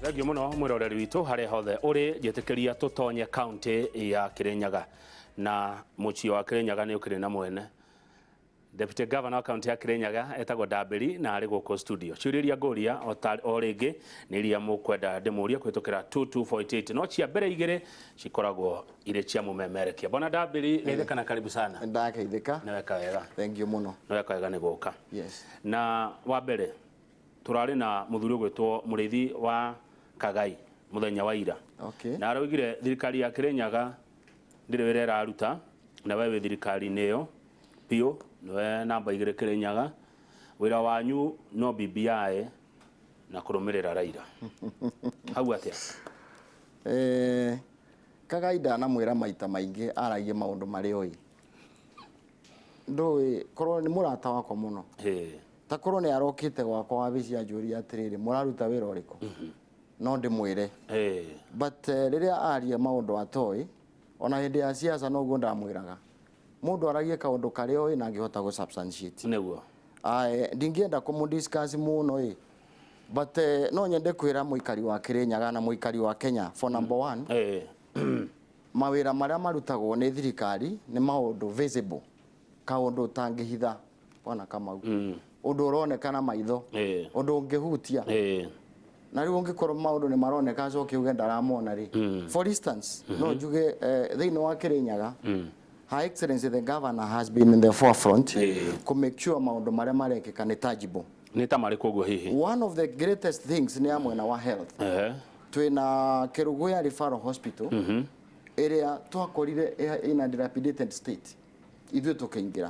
Thengiũ mũno mwĩroreri witũ harĩa hothe ũrĩ. Njĩtĩkĩria tũtonye kaunti ya Kĩrĩnyaga, na mũciĩ wa Kĩrĩnyaga nĩ ũkĩrĩ na mwene. Deputy Governor wa kaunti ya Kĩrĩnyaga etagwo Ndambĩri na arĩ gũkũ studio. Ciũria iria ngũria o ta o rĩngĩ nĩ iria mũkwenda ndĩmũrie kũhĩtũkĩra 22488, no cia mbere igĩrĩ cikoragwo irĩ cia mũmemerekia. Bwana Ndambĩri, geithĩka na karibu sana. Ndageithĩka. Nĩ weka wega. Thank you mũno. Nĩ weka wega nĩ gũka. Yes. Na wa mbere tũrarĩ na mũthuri ũgwĩtwo Mũrĩithi wa Kagai mũthenya wa ira. Na araugire thirikari ya Kĩrĩnyaga ndĩrĩ wĩra ĩraruta, na we wĩ thirikari-inĩ ĩyo biũ, nĩwe namba 2 Kĩrĩnyaga. Wĩra wanyu no BBI na kũrũmĩrĩra Raila. Hau atĩa? Kagai ndanamwĩra maita maingĩ aragie maũndũ marĩa oĩ. Ndũĩ korwo nĩ mũrata wakwa mũno. Ta korwo nĩ arokĩte gwakwa wabici anjũria atĩrĩrĩ, mũraruta wĩra ũrĩkũ? No ndĩmwĩre. But rĩrĩa aria maũndũ atoĩ, ona hĩndĩ ya siasa noguo ndamwĩraga. Mũndũ aragie kaũndũ karĩa oĩ na angĩhota gũ substantiate. Nĩguo. Ndingĩenda kũmũ discuss mũno ĩ. But no nyende kwĩra mũikari wa Kĩrĩnyaga na mũikari wa Kenya, for number one, mawĩra marĩa marutagwo nĩ thirikari nĩ maũndũ visible, kaũndũ ũtangĩhitha, Bwana Kamau, ũndũ ũroneka na maitho, ũndũ ũngĩhutia. Na rĩu ũngĩkorwo maũndũ nĩ maroneka acoke uge ndaramona rĩ. For instance, no njuge thĩinĩ wa Kĩrĩnyaga, Her Excellency the Governor has been in the forefront kũ make sure maũndũ marĩa marekĩka nĩ tangible. Nĩ ta marĩkũ ũguo hihi? One of the greatest things nĩ ya mwena wa health. Twĩna Kerugoya Referral Hospital ĩrĩa twakorire in a dilapidated state, ithuĩ tũkĩingĩra.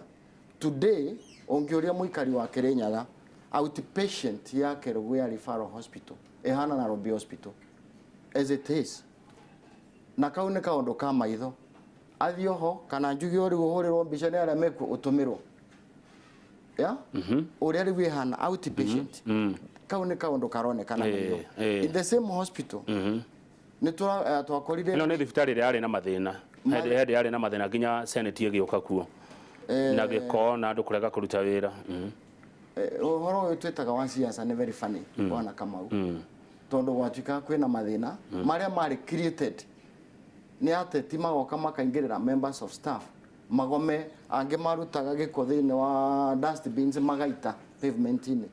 Today ũngĩũria mũikari wa Kĩrĩnyaga, outpatient ya Kerugoya Referral Hospital ĩhana Nairobi Hospital as it is, na kau nĩ kaũndũ ka maitho. Athiĩ oho kana njuge o rĩu ũhũrĩrwo mbica nĩ arĩa mekuo ũtũmĩrwo ya ũrĩa rĩu ĩhana outpatient. Kau nĩ kaũndũ karonekana maitho. In the same hospital nĩ twakorire Ĩno nĩ thibitarĩ ĩrĩa yarĩ na mathĩna. Hĩndĩ hĩndĩ yarĩ na mathĩna nginya Senate ĩgĩũka kuo. Na gĩko na andũ kũrega kũruta wĩra. Ũhoro ũyũ twĩtaga wa siasa nĩ very funny, Bwana Kamau, tondũ gwatuĩkaga kwĩna mathĩna marĩa marĩ created nĩ ateti, magoka makaingĩrĩra members of staff magome, angĩ marutaga gĩko thĩinĩ wa dustbins magaita pavement-inĩ.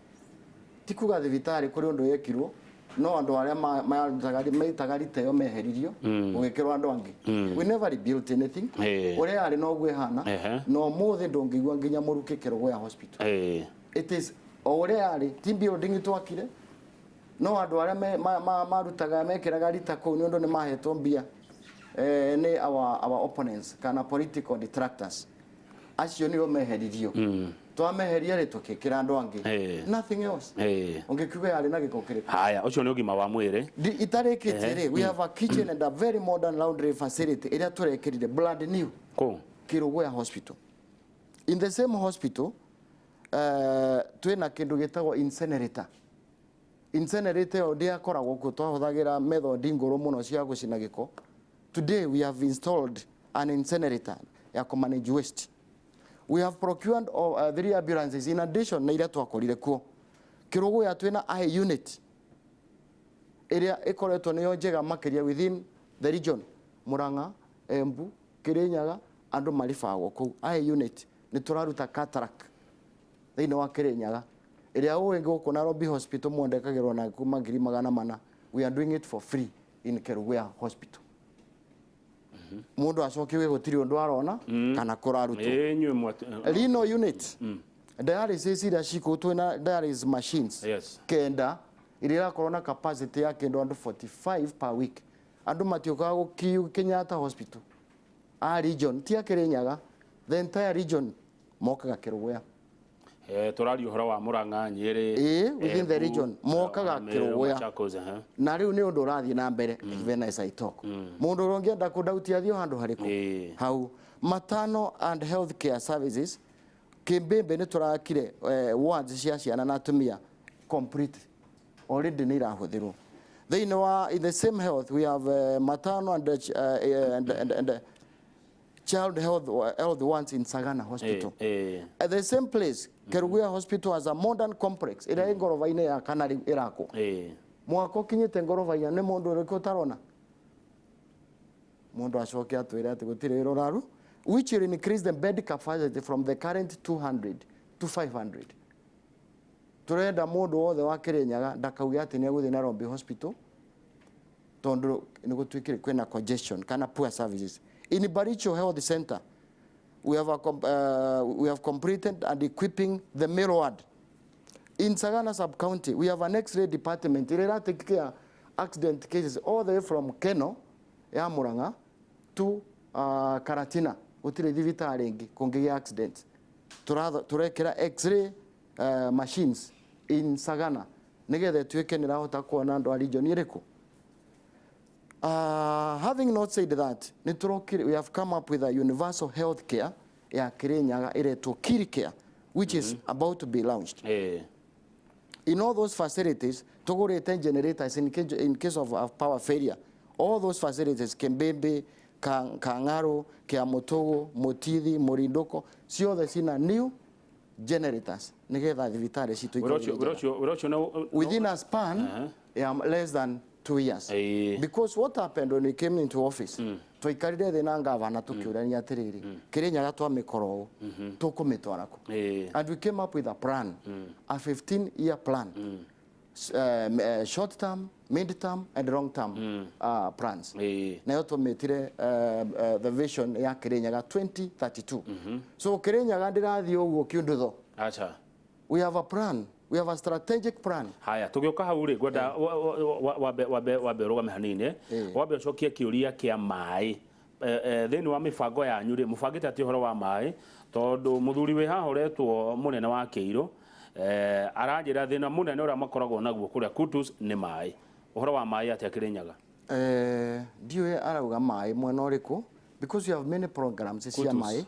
Ti kuga thibitarĩ kũrĩ ũndũ yekirwo, no andũ arĩa marutaga maitaga rita ĩyo meheririo, gũgĩkĩrwo andũ angĩ. We never rebuilt anything. Ũrĩa yarĩ noguo ĩhana. Na ũmũthĩ ndũngĩigua nginya mũrukĩ Kerugoya Hospital. It is o ũrĩa yarĩ. Ti building twakire, no andũ arĩa marutaga mekĩraga rita kũu nĩ ũndũ nĩ mahetwo mbia nĩ our opponents kana political detractors, acio nĩo meheririo. Twameheria rĩ, tũkĩkĩra andũ angĩ. Nothing else. Ũngĩkiuga yarĩ na gĩko kĩrĩkũ? Haya, ũcio nĩ ũgima wa mwĩrĩ. Itarĩkĩtie rĩ, we have a kitchen and a very modern laundry facility ĩrĩa tũrekĩrire brand new. Kũ? Kerugoya Hospital. In the same hospital twĩna kĩndũ gĩtagwo incinerator. Incinerator ĩyo ndĩakoragwo kuo, twahũthagĩra method ngũrũ mũno cia gũcina gĩko. Today we have installed an incinerator ya kũ manage waste. We have procured three ambulances in addition na iria twakorire kuo. Kerugoya twĩna eye unit ĩrĩa ĩkoretwo nĩyo njega makĩria within the region. Murang'a, Embu, Kirinyaga, andũ maribagwo kũu. Eye unit nĩ tũraruta cataract thĩinĩ wa Kirinyaga ĩrĩa ũĩ gũkũ Nairobi Hospital mwendekagĩrwo na kuma 400,000. We are doing it for free in Kerugoya Hospital. Mũndũ acoke wĩ gũtirĩ ũndũ arona kana kũrarutwo. Inyuĩ Renal unit, dialysis iria cikũ, twĩna dialysis machines 9 iria irakorwo na capacity ya kĩndũ andũ 45 per week. Andũ matiũkaga gũkiu Kenyatta Hospital a region, ti a Kirinyaga, the entire region mokaga Kerugoya. Tũraria ũhoro wa Murang'a, Nyĩrĩ, Ĩĩ, within the Embu, region mokaga Meru, Kerugoya. Machakos. Na rĩu nĩ ũndũ ũrathiĩ na mbere even as I talk. Mũndũ ũrĩa ũngĩenda kũndautia athiĩ o handũ harĩkũ? Hau maternal and health care services Kĩmbĩmbĩ nĩ tũrakire wards cia ciana na atumia complete, already nĩ irahũthĩrwo. Thĩinĩ wa in the same health we have maternal and child health ones in Sagana Hospital. At the same place, Kerugoya Hospital has a modern complex ĩrĩa ĩ ngoroba-inĩ ya kana rĩu ĩrakwo. Mwaka ũkinyĩte ngoroba 4, nĩ mũndũ ũrĩkũ ũtarona? Mũndũ acoke atwĩre atĩ gũtirĩ wĩra ũraru, which will increase the bed capacity from the current 200 to 500. Turenda mũndũ wothe wa Kirinyaga ndakauge atĩ nĩ egũthiĩ Nairobi Hospital tondũ nĩ gũtuĩkire kwĩna congestion kana poor services. In Baricho Health Center we have completed and equipping the male ward. In Sagana sub-county, we have an X-ray department ĩrĩa ĩra take care accident cases all the way from Keno ya Murang'a to Karatina. Gũtirĩ thibitarĩ ĩngĩ kũngĩgĩa accident. Tũrekĩra X-ray machines in Sagana nĩgetha ĩtuĩke nĩ ĩrahota kuona andũ a region ĩrĩkũ. Having not said that, nĩtũrokire, we have come up with a universal health care ya Kirinyaga ĩretwo Kiri Care, which is about to be launched. In all those facilities, tũgũrĩte generators in case of power failure. All those facilities, Kembembe, Kang'aro, Kiamutugu, Mutithi, Mũrindũko, ciothe cina new generators nĩgetha thibitarĩ citũ Wĩra ikorwo ũcio irĩ wĩra njega. ũcio wĩra ũcio Within a span ya less than 2 years. Because what happened when we came into office, twaikarire thĩ na ngavana tũkĩũrania atĩrĩrĩ, Kĩrĩnyaga twamĩkora ũũ, tũkũmĩtwara kũ? And we came up with a plan, a 15 year plan, short term, mid term and long term plans. Nayo tũmĩtire the vision ya Kĩrĩnyaga 2032. So Kĩrĩnyaga ndĩrathiĩ ũguo kiundutho. Acha. We have a plan, we have a strategic plan. Haya, tũgĩũka hau rĩ, ngwenda wambe ũrũgame hanini, wambe ũcokie kĩũria kĩa maĩ. Thĩinĩ wa mĩbango yanyu rĩ, mũbangĩte atĩ ũhoro wa maĩ? Tondũ mũthuri wĩ haha ũretwo mũnene wa Kĩirũ aranjĩra thĩna mũnene ũrĩa makoragwo naguo kũrĩa Kutus nĩ maĩ. Ũhoro wa maĩ atĩa Kĩrĩnyaga? Ndiũĩ arauga maĩ mwena ũrĩkũ, because we have many programs cia Kutus. maĩ.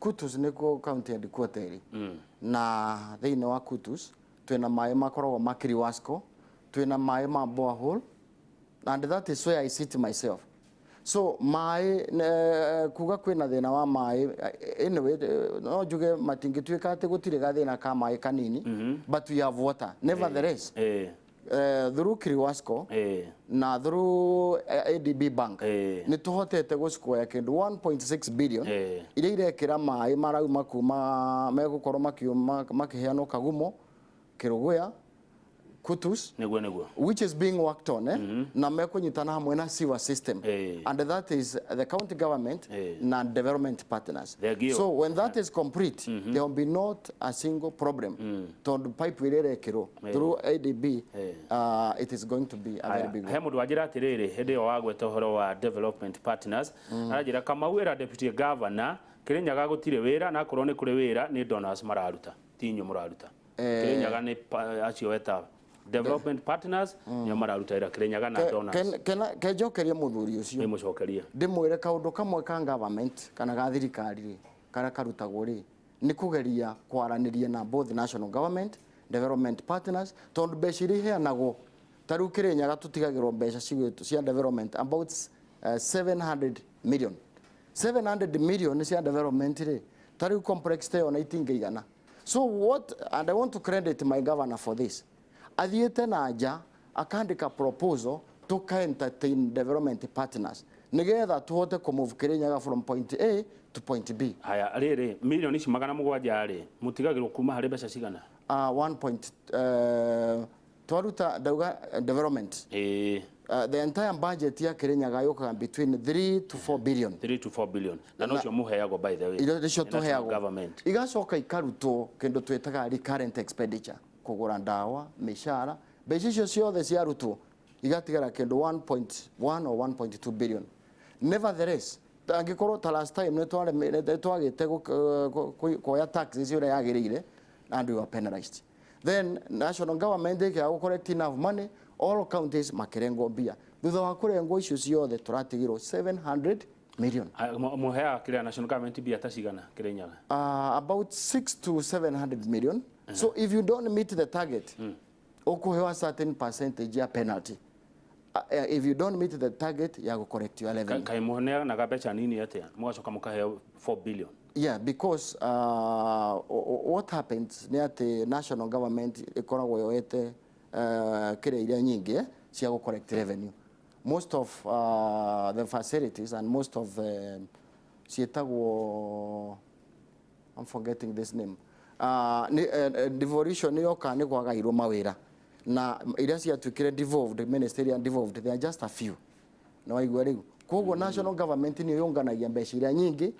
Kutus nĩkuo county headquarter ĩrĩ, na thĩinĩ wa Kutus twĩna maĩ makoragwo ma Kiriwasco, twĩna maĩ ma borehole, and that is where I sit myself. So maĩ, kuga kwĩna thĩna wa maĩ, anyway, no njuge matingĩtuĩka atĩ gũtirĩ gathĩna ka maĩ kanini, but we have water nevertheless through Kiriwasco na through ADB Bank nĩ tũhotete gũsquare kĩndũ 1.6 billion iria irekĩra maĩ marauma kuma megũkorwo makiuma makĩheanwo Kagumo, Kĩrũgũya, Kutus, Nĩguo. which is being worked on, na mekũnyitana hamwe na sewer system, and that is the county government na development partners. Thank you. So when that is complete, there will be not a single problem, tondũ pipe ĩrĩa ĩrekĩrwo through ADB, it is going to be a very big He one. mũndũ wanjĩra atĩrĩrĩ, hĩndĩ ĩyo wagweta ũhoro wa development partners, aranjĩra, "Kamau, ĩra deputy governor Kĩrĩnyaga gũtirĩ wĩra, na akorwo nĩ kũrĩ wĩra nĩ donors mararuta, ti inyuĩ mũraruta." Kĩrĩnyaga nĩ acio weta development partners nĩo mararuta wĩra Kĩrĩnyaga na donors. Kenjokerie mũthuri ũcio. Nĩ mũcokerie. Ndĩmwĩre kaũndũ kamwe ka government kana ga thirikari rĩ, karĩa karutagwo rĩ, nĩ kũgeria kwaranĩria na both national government, development partners, tondũ mbeca iria iheanagwo, ta rĩu Kĩrĩnyaga tũtigagĩrwo mbeca cigwĩtwo cia development about 700 million. 700 million cia development rĩ, ta rĩu complex ta ĩyo na itingĩigana. So what, and I want to credit my governor for this, athiĩte na nja akandĩka proposal tuka entertain development partners nigetha tuhote kũmove Kĩrĩnyaga from point A to point B. Haya, rĩrĩ, mirioni ici 700 rĩ, mũtigagĩrwo kuma harĩ mbeca cigana? One point twaruta ndauga development, the entire budget ya Kĩrĩnyaga yũkaga between 3 to 4 billion. 3 to 4 billion, na nocio mũheagwo, by the way? Irio nĩcio Nĩ national tũheagwo. government. Igacoka ikarutwo kĩndũ twĩtaga recurrent expenditure, kũgũra ndawa, mĩcara. Mbeca icio ciothe ciarutwo igatigara kĩndũ 1.1 or 1.2 billion. Nevertheless, angĩkorwo ta last time nĩ twagĩte kuoya tax icio ũrĩa yagĩrĩire and we were penalized, then national government ĩkĩaga gũ collect enough money, all counties makĩrengwo mbia. Thutha wa kũrengwo icio ciothe, tũratigirwo 700 million. Mũheaga kĩrĩa national government mbia ta cigana Kĩrĩnyaga? About 6 to 700 million. So if you don't meet the target, ukuhewa certain percentage ya penalty. If you don't meet the target ya correct your revenue. Kaĩ mũheanaga mbeca nini atĩa mũgacoka mũkaheo 4 billion? Yeah, because what happens nĩ atĩ national government ĩkoragwo yoete kĩrĩa iria nyingĩ, eh? Cia gũ collect revenue, most of the facilities and most of the ciĩtagwo, I'm forgetting this name, devolution yoka nĩ kwagairwo mawĩra na iria ciatuĩkire devolved, ministerial devolved, they are just a few. Na waigua rĩu koguo national government nĩ yũnganagia mbeca iria nyingĩ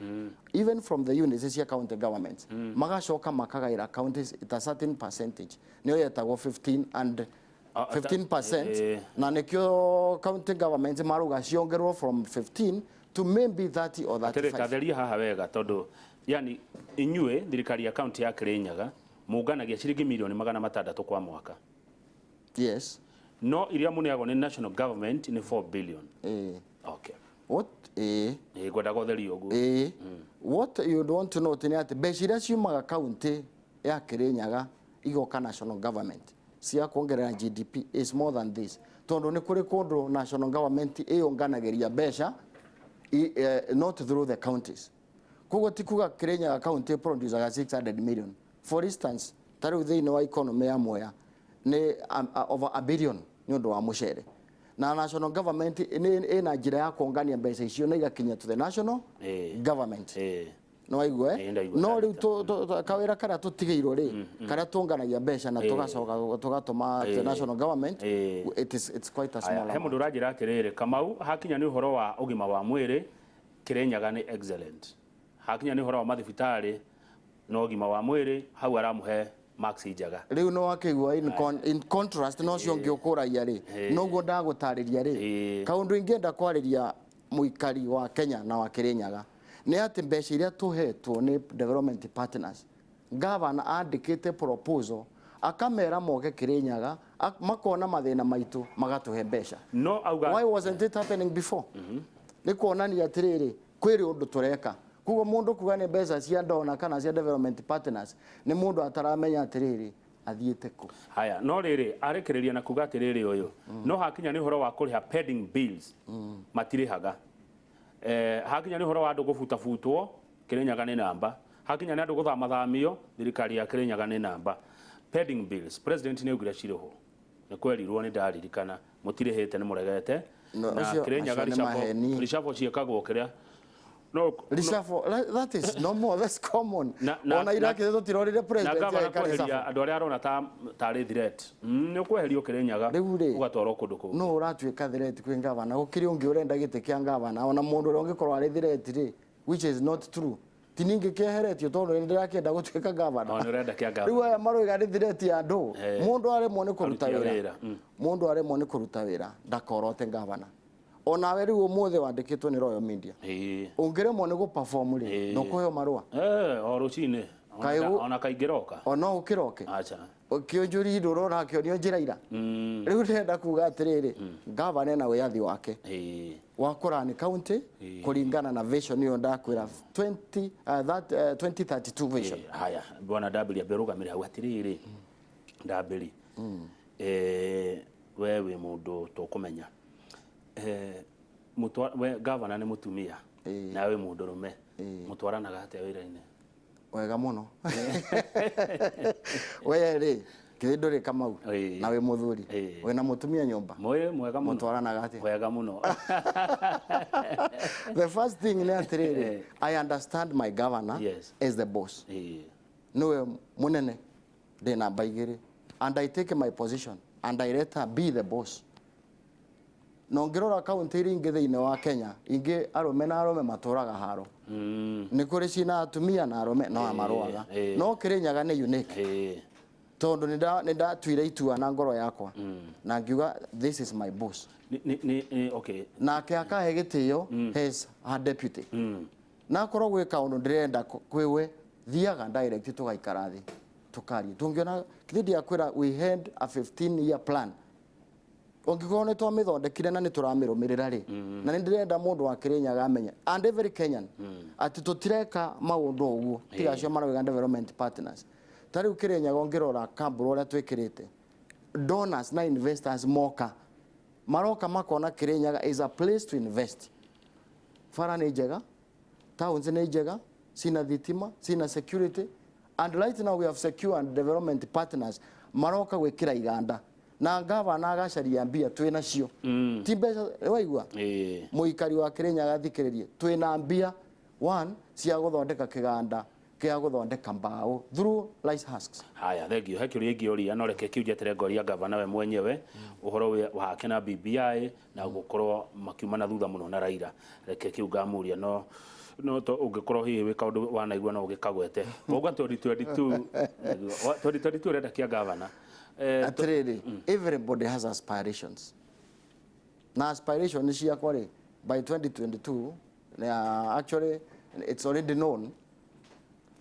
even from the units cia county governments, magacoka makagaĩra counties at a certain percentage, nĩyo yetagwo 15 and 15%. Na nĩkĩo county governments maruga ciongererwo from 15 to maybe 30 or Atĩrĩ, 35. Tatheria haha wega, tondũ yani inyuĩ thirikari ya kaunti ya Kirinyaga mũnganagia ciringi mirioni 600 kwa mwaka? Yes. No iria mũneagwo nĩ national government nĩ 4 billion? Okay. What? Ngwendaga ũtherie ũguo. What you want to note nĩ atĩ mbeca iria ciumaga kaunti ya Kirinyaga igoka national government cia kuongerera GDP is more than this, tondũ nĩ kũrĩ kũndũ national government ĩyũnganagĩria mbeca not through the counties. Koguo ti kuga Kirinyaga county producaga 600 million. For instance, ta rĩu thĩinĩ wa economy ya Mwea nĩ over a billion nĩ ũndũ wa mũcere, na national government nĩ ĩna njĩra ya kuongania mbeca icio na igakinya to the national government. Nĩ waigua? Ĩĩ, ndaigua. No rĩu kawĩra karĩa tũtigĩirwo rĩ, karĩa tũnganagia mbeca na tũgacoka tũgatũma to national government, it's quite a small Aya, he amount. mũndũ ũranjĩra atĩrĩrĩ, Kamau, hakinya nĩ ũhoro wa ũgima wa mwĩrĩ, Kirinyaga nĩ excellent. Hakinya nĩ ũhoro wa mathibitarĩ na ũgima wa mwĩrĩ, hau aramũhe marks njega. Rĩu no wakĩigua in contrast na ũcio ũngĩ ũkũragia rĩ, noguo ndagũtarĩria rĩ. Kaũndũ ingĩenda kwarĩria mũikari wa Kenya na wa Kirinyaga nĩ atĩ mbeca iria tũhetwo nĩ development partners, gavana andĩkĩte proposal akamera moke Kirinyaga, makona mathĩna maitũ, magatũhe mbeca. No auga Why wasn't it happening before? Nĩ kuonania atĩrĩrĩ, kwĩrĩ ũndũ tũreka. Koguo mũndũ kuga nĩ mbeca cia donor kana cia development partners nĩ mũndũ ataramenya atĩrĩrĩ athiĩte kũ. Haya, no rĩrĩ, arĩkĩrĩria na kuga atĩrĩrĩ, ũyũ no hakinya nĩ ũhoro wa kũrĩha pending bills, matirĩhaga. Hakinya nĩ ũhoro wa andũ gũbutabutwo, Kirinyaga nĩ namba. Hakinya nĩ andũ gũthamathamio, thirikari ya Kirinyaga nĩ namba. Pending bills, president nĩ augire cirĩhwo, nĩ kwerirwo, nĩ ndaririkana, mũtirĩhĩte, nĩ mũregete. No, na Kirinyaga acio nĩ maheni. Reshuffle ciĩkagwo kĩrĩa no Reshuffle, that is normal, that's common. Ona irakĩte tũtirorire na president gavana agĩka kweheria reshuffle. andũ arĩa arona ta tarĩ threat, nĩ ũkweherio Kirinyaga Rĩu rĩ, ũgatwarwo kũndũ kũngĩ. No ũratuĩka threat kwĩ gavana, gũkĩrĩ ũngĩ ũrenda gĩtĩ kĩa gavana, ona mũndũ ũrĩa ũngĩkorwo arĩ threat rĩ, which is not true, ti ningĩ kĩeheretio tondũ nĩ ndĩrakĩenda gũtuĩka gavana. O, nĩ ũrenda kĩa gavana. Rĩu aya maroiga nĩ threat ya andũ. Mũndũ aremwo nĩ kũruta Aruti a wĩra, wĩra. Mũndũ aremwo nĩ kũruta wĩra ndakorote gavana. Onawe rĩu ũmũthĩ wandĩkĩtwo nĩ Royal Media, ũngĩremwo nĩ gũ-perform rĩ, ndũkũheo marũa? O rũcinĩ. Ona kaingĩroka. O no ũkĩroke. Acha. Kĩũnjũri ndũrona akĩonio njĩra ira. Rĩu ndĩrenda kuga atĩrĩrĩ, gavana ena wĩyathi wake wa kũrani county kũringana na vision ĩyo ndakwĩra, 20 that 2032 vision. Haya, bwana Ndambĩri, ambe ũrũgamĩre hau. Atĩrĩrĩ, Ndambĩri, we wĩ mũndũ tũkũmenya. We gavana nĩ mũtumia, nawe wĩ mũndũrũme, mũtwaranaga atĩa wĩra-inĩ? Wega mũno. We rĩ, kĩthĩ ndũrĩ Kamau, na wĩ mũthuri, wĩna mũtumia nyũmba? Mwĩ mwega mũno. Mũtwaranaga atĩa? Wega mũno. The first thing nĩ atĩrĩrĩ, I understand my governor as the boss. Niwe munene, ndĩ namba igĩrĩ, and I take my position and I let her be the boss. Na ũngĩrora kaunti iria ingĩ thĩinĩ wa Kenya ingĩ, arũme na arũme matũraga haro. Nĩ kũrĩ cina atumia na arũme no marũaga, no Kĩrĩnyaga nĩ unique, tondũ nĩ ndatuire itua na ngoro yakwa na ngiuga, "This is my boss." Nĩ okay. Nake akahe gĩtĩo his her deputy. Na akorwo gwĩ kaũndũ ndĩrenda kwĩwe, thiaga direct, tũgaikara thĩ, tũkaria, tũngĩona kĩthĩ ndiakwĩra. We had a 15 year plan. Ũngĩkorwo nĩ twamĩthondekire na nĩ tũramĩrũmĩrĩra rĩ, na nĩ ndĩrenda mũndũ wa Kĩrĩnyaga amenye and every Kenyan atĩ tũtireka maũndũ o ũguo, tiga acio marauga development partners. Ta rĩu Kĩrĩnyaga ũngĩrora kambũra ũrĩa twĩkĩrĩte, donors na investors moka, maroka makona Kĩrĩnyaga is a place to invest. Bara nĩ njega, towns nĩ njega, cina thitima, cina security, and right now we have secured development partners maroka gwĩkĩra iganda. Na gavana agacaria mbia twĩ nacio, ti mbeca waigua. Mũikari wa Kirinyaga thikĩrĩrie, twĩna mbia one cia gũthondeka kĩganda kĩa gũthondeka mbaũ through rice husks. Haya, thank you. He kĩũria ingĩũria, no reke kĩu njetere ngoria gavana we mwenyewe ũhoro wake na BBI na gũkorwo makiuma na thutha mũno na Raila. Reke kĩu ngamũria, no to ũngĩkorwo hihi wĩ kaũndũ wanaigua no ũgĩkagwete. Wauga 2022, 2022 ũrenda kĩa gavana. Atĩrĩrĩ, everybody has aspirations, na aspiration ciakwa rĩ, by 2022, actually it's already known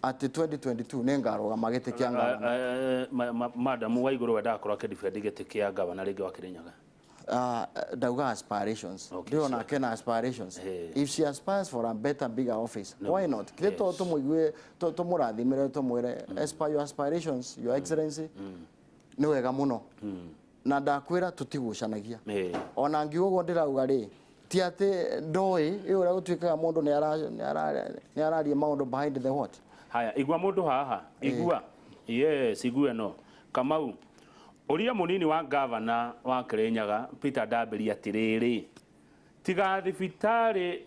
atĩ 2022 nĩ ngarũgama gĩtĩ kĩa gavana. Madam Waiguru wendaga korwo akĩdefend gĩtĩ kĩa gavana rĩngĩ wa Kirinyaga. Ndauga aspirations. Ndĩrona kena aspirations. If she aspires for a better, bigger office, why not? Kile to tũmũigue, tũmũrathimĩre, tũmwĩre, "As per your aspirations, Your Excellency," nĩ wega mũno. Na ndakwĩra tũtigucanagia. Ona ngiuga ũguo ndĩrauga rĩ, ti atĩ ndoĩ ĩ ũrĩa gũtuĩkaga mũndũ nĩ araria maũndũ behind the what. Haya, igua mũndũ haha, igua, yes, igua no Kamau ũria mũnini wa gavana wa Kirinyaga Peter Ndambĩri atĩrĩrĩ, tiga thibitarĩ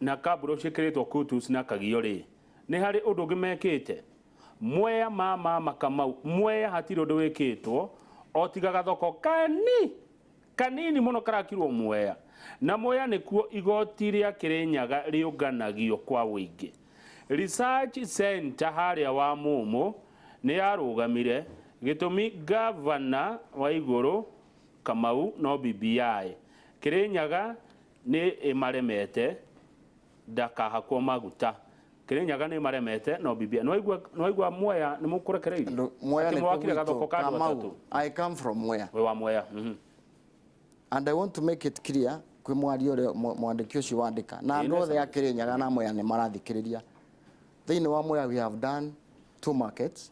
na kambũro ciĩkĩrĩtwo kutus na kagio rĩ, nĩ harĩ ũndũ ũngĩ mekĩte Mwea? Mama Kamau, Mwea hatirĩ ũndũ wĩkĩtwo o tiga gathoko kani kanini mũno karakirwo Mwea, na Mwea nĩkuo igoti rĩa Kirinyaga rĩũnganagio kwa ũingĩ. Research center harĩa wa Mũmũ nĩ yarũgamire, gĩtũmi gavana wa igũrũ Kamau no BBI Kirinyaga nĩ ĩmaremete, ndakahakwo maguta. Kirinyaga nĩ maremete no BBI. Nĩwaigua Mwea nĩ mũkũrekereirie? Mwea Atĩ nĩ mwakire gathoko ka andũ Kamau, atatũ. I come from Mwea. We wa Mwea. And I want to make it clear kwĩ mwaria ũrĩa mwandĩki ũcio wandĩka na andũ nĩ othe a Kirinyaga na Mwea nĩ marathikĩrĩria. Thĩinĩ wa Mwea we have done two markets.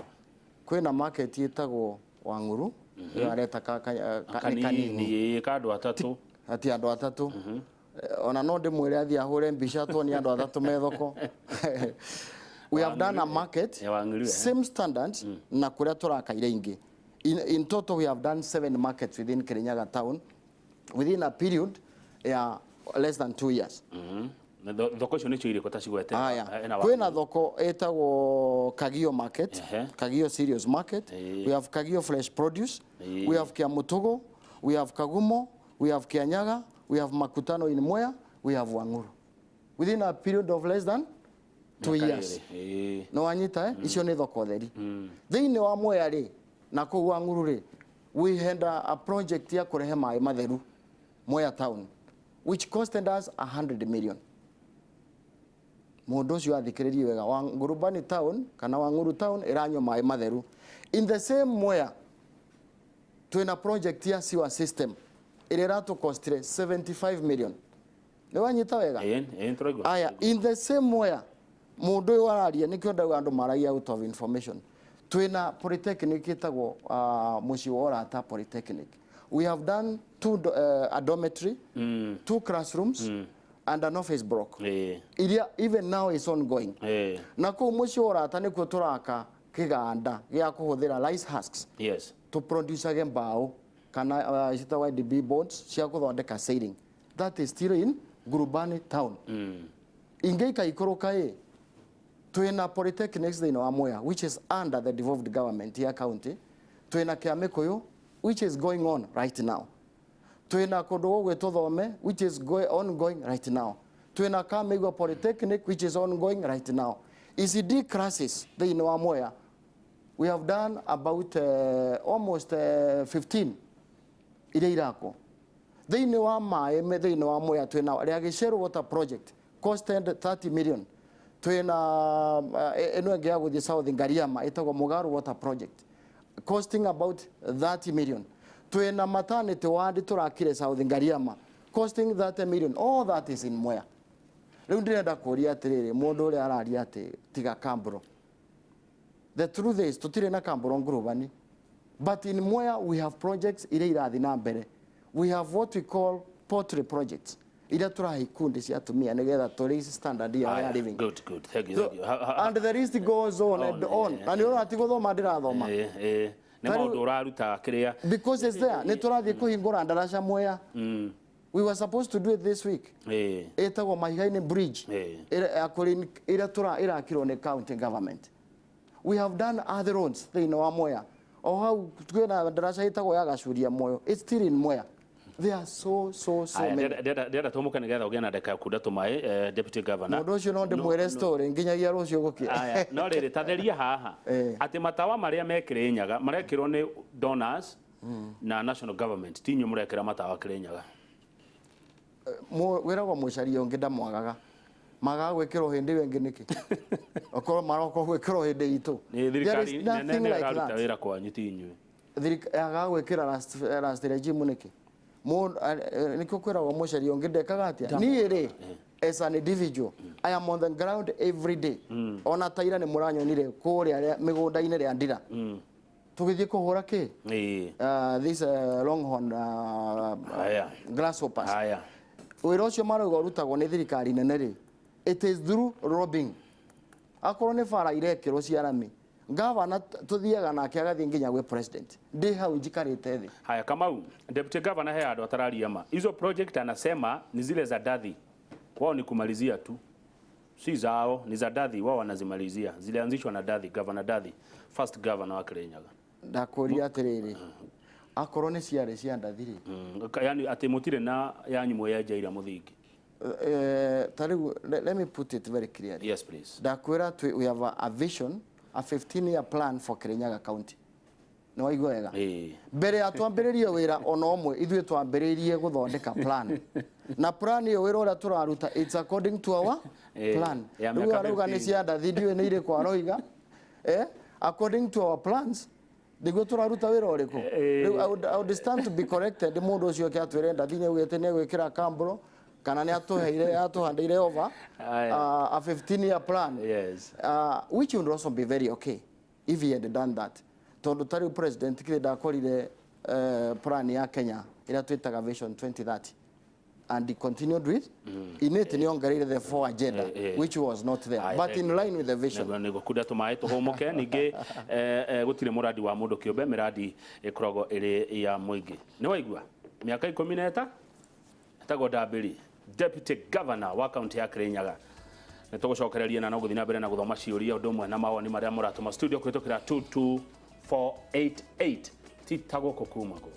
Kwĩna market ĩtagwo Wang'uru, ĩyo areta nĩ kanini. Kanini ka andũ atatũ. Ati andũ atatũ. Ona no ndĩmwĩre athiĩ ahũre mbica tuonie andũ atatũ me thoko. We have done a market Ya Wang'uru, eh. same standards na kũrĩa tũrakaire ingĩ. In total we have done seven markets within Kirinyaga town within a period ya less than 2 years. Na thoko icio nĩcio irĩkũ ta cigwete? Haya, Ena kwĩna thoko ĩtagwo Kagio Market, Kagio Cereals Market, we have Kagio Fresh Produce, we have Kiamutugo, we have Kagumo, we have Kianyaga, we have Makutano in Mwea, we have Wang'uru. Within a period of less than 2 Mĩaka years. ĩĩrĩ. Nĩ wanyita, eh? Icio nĩ thoko theri. Thĩinĩ wa Mwea rĩ, na kũu Wang'uru rĩ, we had a project ya kũrehe maĩ matheru Mwea town, which costed us 100 million. Mũndũ ũcio athikĩrĩrie wega, wa Ngurubani town kana Wang'uru town ĩranyua maĩ matheru. In the same Mwea twĩna project ya sewer system ĩrĩa ĩratũcostire 75 million. Nĩ wanyita wega? Ĩĩ, tũraigua. Aya, in the same Mwea, mũndũ ũyũ araria nĩkĩo ndauga andũ maragia out of information. Twĩna polytechnic ĩtagwo mũciĩ wa Ũrata Polytechnic. We have done two a dormitory, two classrooms and an office block iria even now is ongoing. Na kũu mũciĩ wa Ũrata nĩkuo tũraka kĩganda gĩa kũhũthĩra rice husks tũproducage mbaũ kana citagwo IDB boards cia gũthondeka ceiling. That is still in Ngurubani town. Ingĩika ikũrũka ĩ, twĩna polytechnics thĩinĩ wa Mwea which is under the devolved government ya county. Twĩna kĩa Mĩkũyũ which is going on right now. Twĩna kũndũ gũgwĩtwo Thome which is ongoing right now. Twĩna Kamĩigua Polytechnic which is ongoing right now. ECD classes thĩinĩ wa Mwea we have done about almost 15 iria irakwo. Thĩinĩ wa maĩ thĩinĩ wa Mwea twĩna rĩa Gĩcerũ Water Project costed 30 million. Twĩna ĩno ĩngĩ ya gũthiĩ South Ngariama ĩtagwo Mũgarũ Water Project costing about 30 million. Twĩna maternity ward tũrakire South Ngariama costing 30 million. All that is in Mwea. Rĩu ndĩrenda kũria atĩrĩrĩ, mũndũ ũrĩa araria atĩ tiga Kambro, the truth is tũtirĩ na Kambro Ngurubani, but in Mwea we have projects iria irathiĩ na mbere. We have what we call poultry projects iria tũrahe ikundi cia atumia nĩgetha tũ raise standard yao ya Haya, living. Good, good. Thank you, So, thank you. And the list goes on and on. Na nĩ ũrona ti gũthoma ndĩrathoma. Ĩĩ. Nĩ Ta rĩu- maũndũ ũraruta kĩrĩa. Because it's there. Nĩ tũrathiĩ kũhingũra ndaraca Mwea. We were supposed to do it this week. Ĩtagwo Mahiga-inĩ Bridge. Ĩrĩa ya ĩrĩa tũra ĩrakirwo nĩ county government. We have done other roads thĩinĩ wa Mwea. O hau kwĩna ndaraca ĩtagwo ya Gacuria Moyo. It's still in Mwea. There are so so so Aya, many. ndĩrenda tũmũke nĩgetha ũgĩe na ndeka ya kunda tũmaĩ, deputy governor. Mũndũ ũcio no ndĩmwĩre story nginyagia rũciũ gũkĩa. Aya, no rĩrĩ, tatheria haha atĩ matawa marĩa me Kĩrĩnyaga marekĩrwo nĩ donors na national government, ti inyuĩ mũrekĩra matawa Kĩrĩnyaga. Wĩragwo mũcaria ũngĩ ndamwagaga. Magaga gwĩkĩrwo hĩndĩ ĩyo ĩngĩ nĩkĩ? Okorwo maroka gwĩkĩrwo hĩndĩ itũ. Nĩ There thirikari is nene nothing nĩyo like ĩraruta that. wĩra kwanyu, ti inyuĩ. Yagaga gwĩkĩra last regime nĩkĩ? Nĩkĩo kwĩragwo mũcaria ũngĩ ndekaga atĩa? Niĩ rĩ, as an individual, I am on the ground every day. Ona taira nĩ mũranyonire kũrĩa mĩgũnda-inĩ rĩa ndira. Tũgĩthiĩ kũhũra kĩ? This longhorn Aya. grasshoppers. Aya. Wĩra ũcio marauga ũrutagwo nĩ thirikari nene rĩ, it is through lobbying. Akorwo nĩ bara irekĩrwo cia rami, gavana tũthiaga nake agathiĩ nginya gwĩ president. Ndĩ hau njikarĩte thĩ. Haya, Kamau, deputy governor he andũ atararia ma. Hizo project anasema ni zile za Dathi. Wao ni kumalizia tu. Si zao, ni za Dathi, wao wanazimalizia. Zilianzishwa na Dathi, Governor Dathi, first governor wa Kirinyaga. Ndakũria atĩrĩrĩ, akorwo nĩ ciarĩ cia Ndathi rĩ, Yani atĩ mũtirĩ na yanyu mwĩyenjeire mũthingi. Ta rĩu let me put it very clearly. Yes, please. Ndakwĩra we have a vision, a 15 year plan for Kirinyaga County. Nĩ waigua wega? Ĩĩ. Mbere ya twambĩrĩrie wĩra ona ũmwe, ithuĩ twambĩrĩirie gũthondeka plan. Na plan ĩyo, wĩra ũrĩa tũraruta, it's according to our plan. Ya Rĩu mĩaka arauga nĩ 15. cia Ndathi, ndiũĩ nĩ irĩkũ aroiga. According to our plans, nĩguo tũraruta wĩra ũrĩkũ. Rĩu I would stand to be corrected. Mũndũ ũcio oke atwĩre Ndathi nĩ augĩte nĩ egwĩkĩra kambro kana nĩ atũheire atũhandeire over Aya. A 15 year plan, which would also be very okay if he had done that, tondũ ta rĩu president kĩrĩ ndakorire plan ya Kenya ĩrĩa twĩtaga Vision 2030 and he continued with in it, nĩ ongereire the four agenda, which was not there, Aye, but in line with the vision. Nĩguo kunda tũmaĩ tũhũmũke. Ningĩ gũtirĩ mũradi wa mũndũ kĩũmbe, mĩradi ĩkoragwo ĩrĩ ya mũingĩ. Nĩ waigua mĩaka 13 etagwo Ndambĩri, deputy governor wa kaunti ya Kirinyaga. Nĩ tũgũcokereria na no gũthiĩ na mbere na gũthoma ciũria ũndũ ũmwe na mawoni marĩa mũratũma studio kũhĩtũkĩra 22488. Ti ta gũkũ kuma kũ.